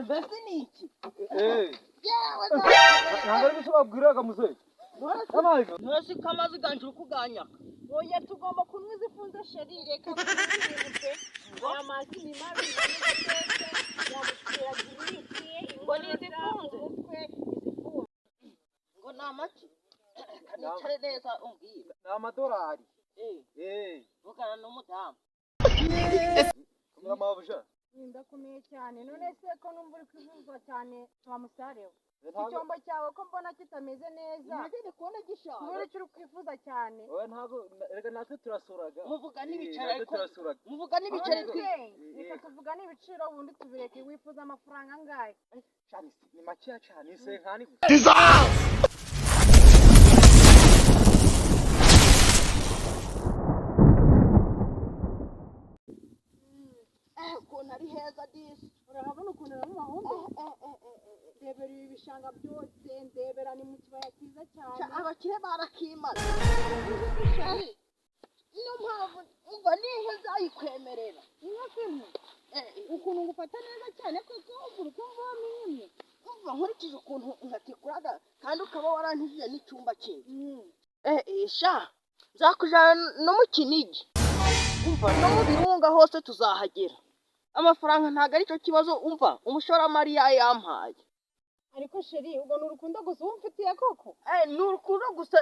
Mbese ni iki? Eh. Yewe! Ntabwo ari byo babwiraga muzehe. Yabaye. Ntose ko amazi ganje uri kuganyaka? Oya, tugomba kunywa izifunze, chéri. Reka kunywa ibintu pe. Aya mazi ni mabi, atetse yagutera giripe. Ngo ni izifunze? Umutwe, izifunze. Ngo ni amaki? Kanicare neza umbwire. Ni amadolari. Eh. Eh. Vugana n'umudamu. Komera, mabuja. Ndakomeye cyane. None se ko numva uri kwivumva cyane, wa musare we? Ntabwo Icyombo cyawe ko mbona kitameze neza? Nanjye ndi kubona gishaje. Kubera icyo uri kwifuza cyane. Oya, ntabwo, reka natwe turasuraga. Muvuga n'ibicaro. Natwe Ariko turasuraga. muvuga n'ibicaro twi None se, reka tuvugane ibiciro, ubundi tubireke. Wifuza amafaranga angahe? Cyane ni makeya cyane, ni cinquante gusa. Eh, ukuntu ari heza disi! Urahabona ukuntu rero mahumbe. Ndebera ibi bishanga byose, ndebera, ni mu kibaya cyiza cyane. Abakire barakimara. Chéri. Niyo mpamvu umva nihe nzayikwemerera. Inka simwe. Ukuntu ngufata neza cyane koko, uri kumva wamenye? Umva, nkurikije ukuntu nkatikuraga kandi ukaba warantijije n'icyumba kimwe, eh sha, nzakujyana no mu Kinigi, umva, no mu Birunga hose tuzahagera. Amafaranga ntabwo aricyo kibazo. Umva, umushoramari yayampaye. Ariko chéri, ubwo ni urukundo gusa uba umfitiye koko? Eh, ni urukundo gusa.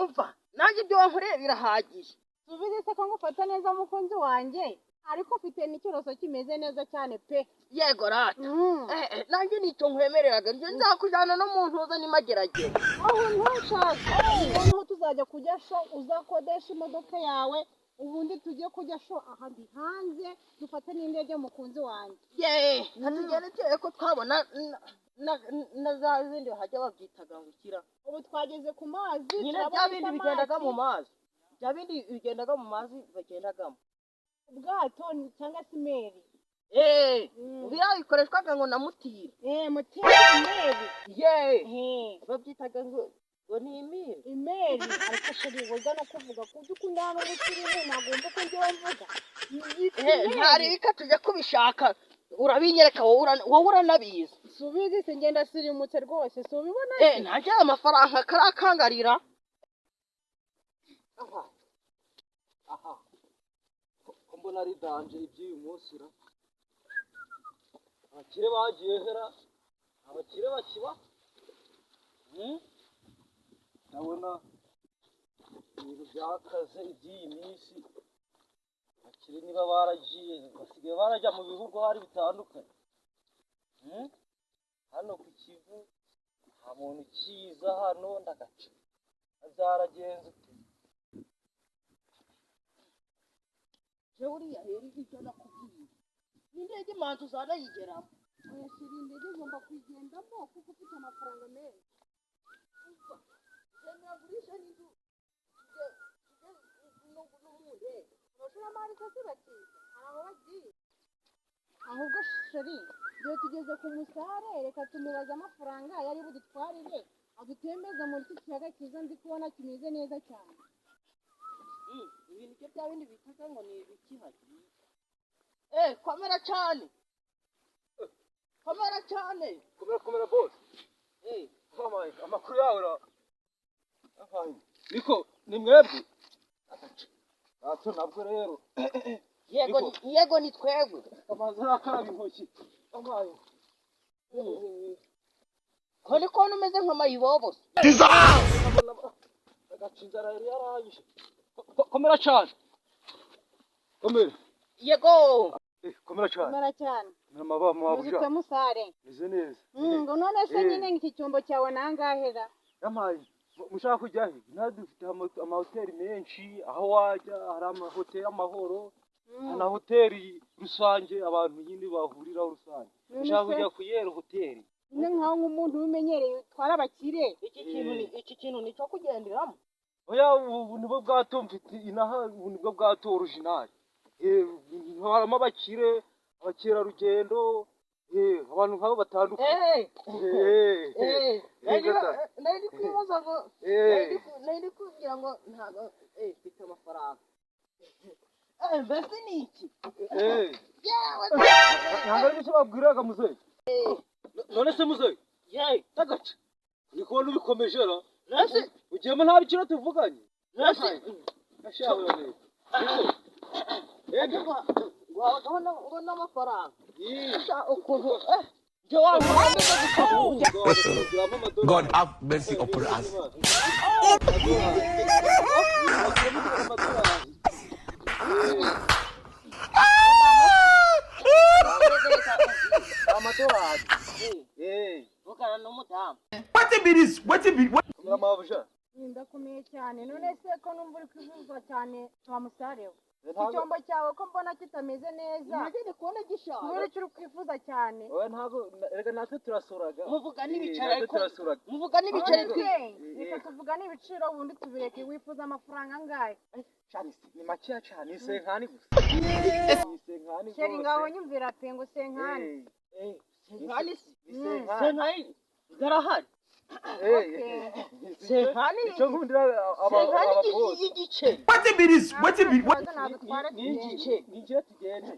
Umva, nanjye ibyo wankoreye birahagije. Tubizi se ko ngufata neza, mukunzi wanjye, ariko ufite n'icyoroso kimeze neza cyane pe. Yego rata. Eh, nanjye nicyo nkwemereraga. Njye nzakujyana no mu ntuza n'imageragere. Aho ntushaka noneho tuzajya kujya sho, uzakodesha imodoka yawe, ubundi tujye kujya sho ahandi hanze, dufate n'indege, mukunzi wanjye. Yeee, tugende turebe ko twabona na za zindi hajya babyitaga ngo ikira. Ubu twageze ku mazi. Nyine Turabona bya bindi bigendaga isamaki. mu mazi, bya bindi bigendaga mu mazi bagendagamo. Ubwato cyangwa se imeri. Eee, biriya bikoreshwaga ngo na moteri. Eh, moteri, imeri. Yeee. Eh. Babyitaga ngo ni imiri. Imeri. Ariko chéri, woga no kuvuga ku byo ukunda hano n'usirimu, ntabwo wumva uko njyewe mvuga. Yitwa imeri. Ntareka tujya kubishaka, urabinyereka wowe, wowe uranabizi. Subizi se, ngenda sirimutse rwose, si ubibona? Eh, ntajya amafaranga karakangarira. Aha aha, ko mbona ari danger iby'uyu munsi ra! Abakire bagiye hera, abakire bakiba. Ndabona ibintu byakaze iby'iyi minsi. Abakire niba baragiye, basigaye barajya mu bihugu hari bitandukanye. Hano ku Kivu nta muntu ukiza hano, ndagaca byaragenze ute? Jewe uriya rero, ibyo nakubwiye n'indege imanza uzanayigeramo. Oya chéri, indege ugomba kuyigendamo kuko ufite amafaranga menshi. Zemera ngurishe n'inzu, tujye no mu ndege. Abashoramari se si bakiza? Hari aho bagiye. Ahubwo chéri, igihe tugeze ku musare, reka tumubaze amafaranga yari budutwarire, adutembeze muri iki kiyaga cyiza ndi kubona kimeze neza cyane. Ibintu byo bya bindi bitaga ngo ni ibikihagi. Eh, komera cyane, komera cyane. Komera, komera boss. Eh. Amaye, amakuru yawe ra? Amaye. Niko ni mwebwe? Ntacyo nabwo rero. Yego. Niko. Yego, ni twebwe. Amazi arakaraba intoki. Amaye. Ko ni kubona umeze nka mayibobo? Agaca inzara yari yarangije. Komera cyane. Komera. Yego. Eh, komera cyane. Komera cyane. Mama mabuja. Muzitse musare? Meze neza. Ngo none se Eh. nyine iki cyombo cyawe nangahera? Yamaye. Mushaka kujya he? Nawe dufite amahoteli menshi aho wajya. Hari amahoteli Amahoro, hari na hoteli rusange abantu nyine bahuriraho rusange. None Ushaka se- kujya kuyera hoteli? Nyine nkaho nk'umuntu ubimenyereye utwara abakire. Iki kintu ni icyo kugenderamo? Oya, ubu nibwo bwato mfite inaha, ubu nibwo bwato original. Harimo abakire, abakerarugendo, abantu nk'abo batandukanye. Nari ndi kwibaza ngo nari ndi kubwira ngo ntabwo mfite amafaranga. Mbese ni iki? Eh, Yewe! ntabwo ari byo babwiraga muzehe. None se muzehe, Ye, tagaca ndi kubona ubikomeje ra. Nase Ugiyemo nta biciro tuvuganye. Nase Gashawe rero. Ega. Ngo ngo n'amafaranga. Yee. Sha ukuntu njye wambaza gusa. God have mercy upon us. Amadorari. Eh. Vugana n'umudamu. Wetin be this? Wetin be what? Kumira mabuja. Ndakomeye cyane. None se ko numva uri kwivuza cyane, wa musare we, icyombo cyawe ko mbona kitameze neza? Nanjye ndi kubona gishaje. Kubera icyo uri kwifuza cyane. Oya, ntabwo, erega natwe turasuraga. Muvuga n'ibiceri Natwe ariko turasuraga. Muvuga n'ibiceri None twi se, reka tuvugane ibiciro, ubundi tubireke. Wifuza amafaranga angahe? Cyane ni makeya cyane, ni senkani gusa. Ni senkani. Chéri, ngaho nyumvira pe, ngo senkani. Senkani se? Ni senkani. Senkani zarahari. Eh. Senkani. Icyo nkundira aba Senkani ababosi. y'igiceri. Wetin be this? Wetin be what? Nta kibazo, nagutwara tugende. Ninjire, ninjire tugende.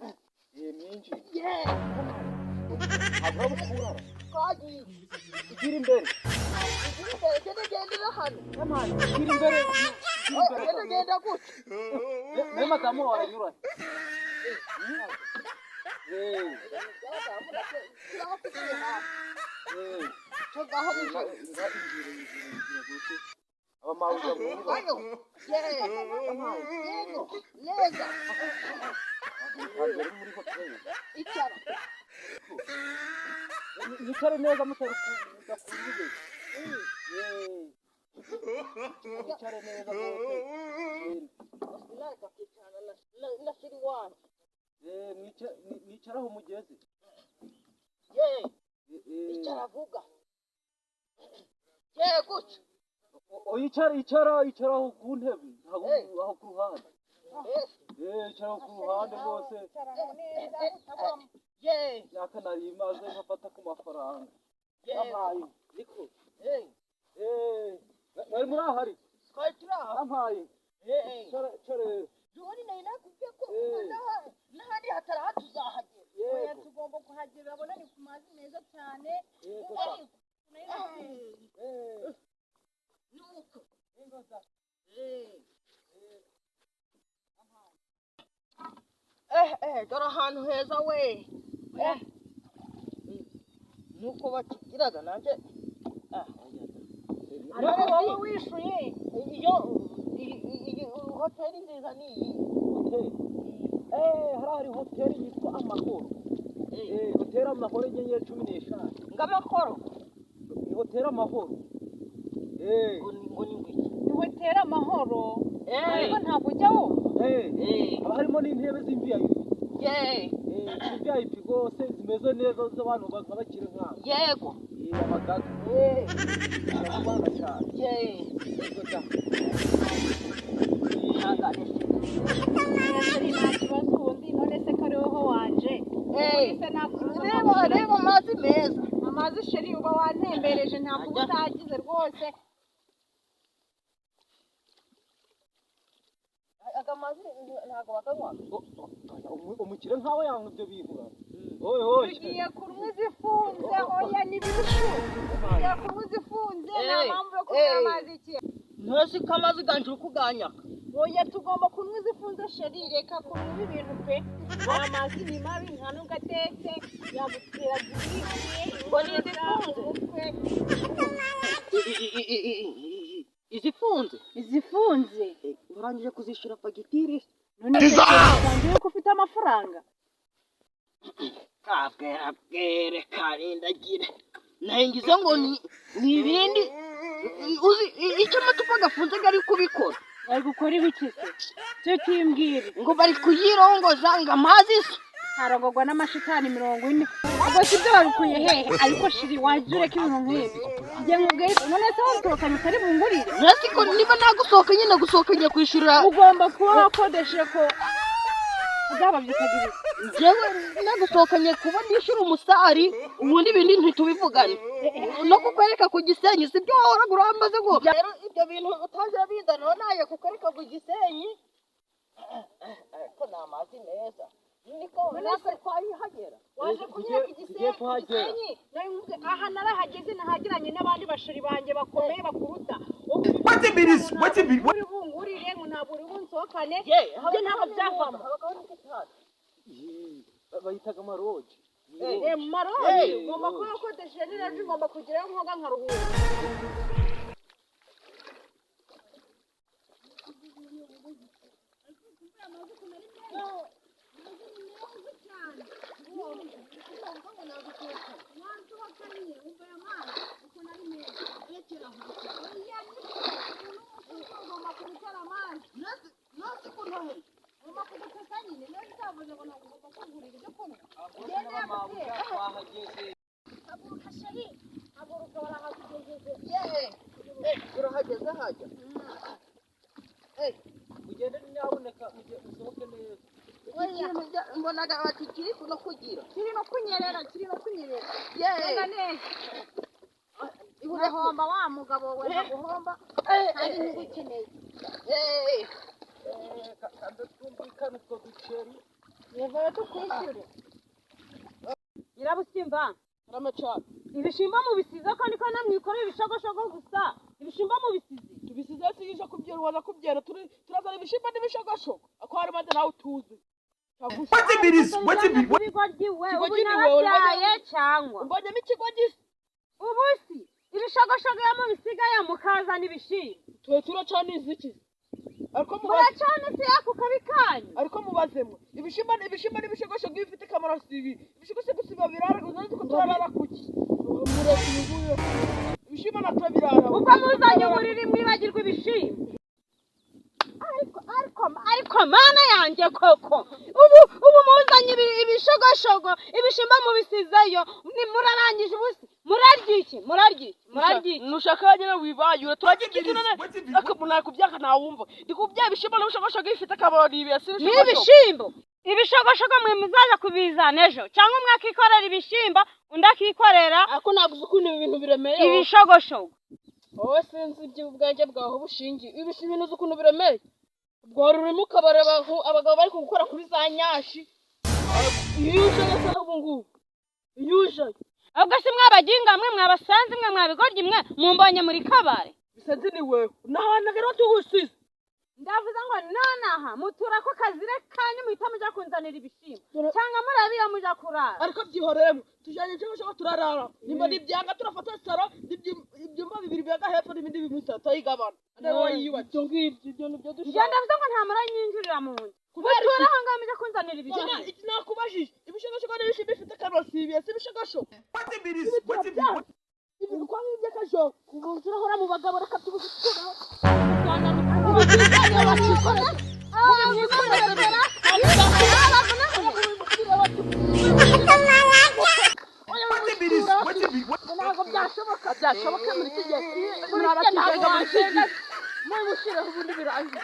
Eh, ninjire. Ye, Ntabwo bukura. twagiye. Ugira imbere. Igira imbere, genda gendera hano. Ugira imbere. Ugira Oya, imbere. genda genda gutya. Nawe madamu wawe aranyura. Eh. Eh. Cyo ngaho bicaye. Injire, injire, injire gutya. Abamabuja buba. Ayo. Ye. Yego. Neza. Ntabwo ari muri hoteli. Icara. Yicare neza mutari mudakunze. Yicare neza rwose. Sinareka kwicarana na chéri wanjye. Eh, mwicara aho mugeze. Ye, Eh, eh. icara vuga. Ye, gutya. Icara, icara, icara aho ku ntebe, ntabwo Eh. aho ku ruhande. Eh, Eh, icara aho ku ruhande rwose. Icarana neza utagwamo. Ye, Myaka nari maze nkafata ku mafaranga. ye. Yampaye. Niko. Eh, Eh, mwari muri aho ari? Twari turi aho. Yampaye. Eh, Icara, icara rero. Ubundi nari nakubwiye ko Eh. n'ahandi hatari tuzahagera. Oya, Yego. tugomba kuhagera, urabona ni ku mazi meza cyane. Yego. Ariko Eh. Nuko. Eh. Eh, eh, dore ahantu heza we. Eh. Nuko bakigiraga nanjye. Ah, ariko wowe wishuye. Iyo iyi hoteli nziza ni iyi. Hoteli. Eh, hariya hari hoteli yitwa Amahoro. Eh, hoteli Amahoro, inyenyeri 15. Ng'amakoro. Ni hoteli Amahoro. Eh. Ngo ni ngwiki. Ni hoteli Amahoro. Eh. Ariko ntabwo ujya wumva. Eh. Eh. Haba harimo n'intebe z'imVIP. Ye. Eh, VIP rwose zimeze neza z'abantu bakabakira nk'abo. Yego. Eh, abagaga. Eh. Barabana cyane. Ye. Yego da. Ihangane. Chéri, nta kibazo ubundi. None se ko ari wowe wanje? Eh. Ubundi se nakuruza? Reba, reba amazi meza. Amazi, chéri, uba wantembereje, ntabwo uba utagize rwose. Aga mazi ntabwo bakanywa. Umukire nkawe yanywa ibyo bintu? Oye, oye. Tugiye kunywa izifunze. Oya, ni ibishu, tugiye kunywa izifunze, nta Eh, mpamvu yo kunywa eh. amazi iki. Ntose ko amazi ganje uri kuganyaka. Oya, tugomba kunywa izifunze, chéri, reka kunywa ibi bintu pe. Aya mazi ni mabi, nta nubwo atetse, yagutera giripe. Ngo ni izifunze? Umutwe. Izifunze. Izifunze. Urangije kuzishyura fagitire? None se usanzwe ko ufite amafaranga? Kabwera bwere karindagire. Nahingize ngo ni ibindi. Uzi icyo amacupa gafunze gari kubikora? Bari gukora ibiki se? Cyo kimbwire. Ngo bari kuyirongoza ngo amazi se. Harongorwa n'amashitani 40. Ubwo si byo babikuye hehe? Ariko chéri, wajya ureka ibintu nk'ibi. Njye nkubwiye, none se wasohokanye utari bungurire? Nasi ko niba nagusohoka nyine, gusohoka ngiye kwishyura. Ugomba kuba wakodesheje ko byaba byitaga ibiki. Njyewe nagusohokanye kuba nishyura umusari, ubundi ibindi ntitubivugane. No kukwereka ku Gisenyi si byo wahoraga urambaze ngo rero ibyo bintu utaje bizana, naye kukwereka ku Gisenyi. Ariko ni amazi meza. Niko natwe twayihagera. Waje kunyereka Tugiye kuhagera. Igisenyi. Nari nkuze aha narahageze, nahagiranye n'abandi basheri banjye bakomeye bakuruta. Wetin be this? Wetin be Uri bungurire ngo ntabwo uri bunsohokane. Ye, Ibyo ntabwo byavamo. Habagaho n'igitari. Bayitaga amaroji. Eh, maroji ugomba kuba ukodesheje n'iraje, ugomba kugerayo nkoga nkaruhuka. Ye, urahageze hajya. Mugende nyabuneka, musohoke neza. Ikintu mbonaga bati kiri no kugira. Kiri no kunyerera, kiri no kunyerera. Ye, Genda neza. Urahomba wa mugabo we, guhomba kandi ntigukeneye. Eh, Kandi twumvikane utwo duceri. Yego, tukwishyure. Nyirabusimba, Ramacana. ibishimbo mubisize ko niko namwikorera ibishogoshogo gusa. Ibishimbo mubisize. Tubisize sije kubyera, waza kubyera turazana ibishimbo n'ibishogoshogo. Ako hari maze nawe utuzi. Wetin be this? Wetin be Ibigoryi we, ubu Ikigoryi ni wewe, narabyaye cyangwa. Mbonyemo ikigo gisa. Ubu si ibishogoshogo iyo mubisigaye mukazana ibishimbo. Twe turacana iziki. Ariko mubaze, Muracana isi yako kabikanyu. ariko mubazemo. Ibishimbo n'ibishogoshogo iyo bifite akamaro si ibi. Ibishogoshogo si babirara, uzazi ko turarara kuki. Mureke uyu. Ibishimbo natwe birara. Ubwo muzanye uburiri mwibagirwa ibishimbo. Ariko mana yanjye koko, ubu muzanye ibishogoshogo, ibishimbo mubisizeyo, ni murarangije ubusi murarya iki, murarya iki, murarya iki? Nushaka nyine wibayura turajya Wetin be iki this? none. Wetin be Ariko umuntu yakubyaka ntawumva. Ndi kubya ibishimbo n'ibishogoshogo bifite akamaro ni ibi si Ni ibishogoshogo. ibishimbo, ibishogoshogo mwe muzaza kubizana ejo, cyangwa umwe akikorera ibishimbo undi akikorera Ariko ntabwo uzi ukuntu ibi bintu biremeye. ibishogoshogo. Wowe sinzi iby'ubwenge bwawe aho bushingiye. Ibi bintu uzi ukuntu biremeye. Ubwo wari urimo ukabareba abagabo bari gukora kuri za nyashi. Iyo uje se ubu ngubu. Iyo uje. Ubwo si mwabaginga mwe, mwabasanze mwe, mwabigoryi mwe, mumbonye muri kabare. Bisanze ni wewe. Nahantu rero tugusize. Ndavuze ngo nonaha mutura ko kazire kanyu muhita muja kunzanira ibishimbo, cyangwa murabe iyo muja kurara. Ariko byihoreremo. Tujanye ibishogoshogo turarara. Nimba nibyanga turafata saro, ibyumba bibiri byaga hepfo n'ibindi bibiri tutayigabana. Nawe wayiyubatse. Ibyo ngibyo ibyo nibyo Njye ndavuze ngo nta muranyinjirira mu nzu. Kubera Mutura aho ngaho mujya kunzanira ibishimbo. Iki nakubajije. Ibishogoshogo n'ibishimbo bifite akamaro si ibi si ibishogoshogo. Wetin be this? Wetin be Ibi kwa nk'iby'akajo. Kubuza urahora mu bagabo reka tubuze. Wetin be this? Wetin be Ntabwo byashoboka, byashoboka muri iki gihe, muri iki gihe ntabwo washinga. Mubushireho ubundi birangiye.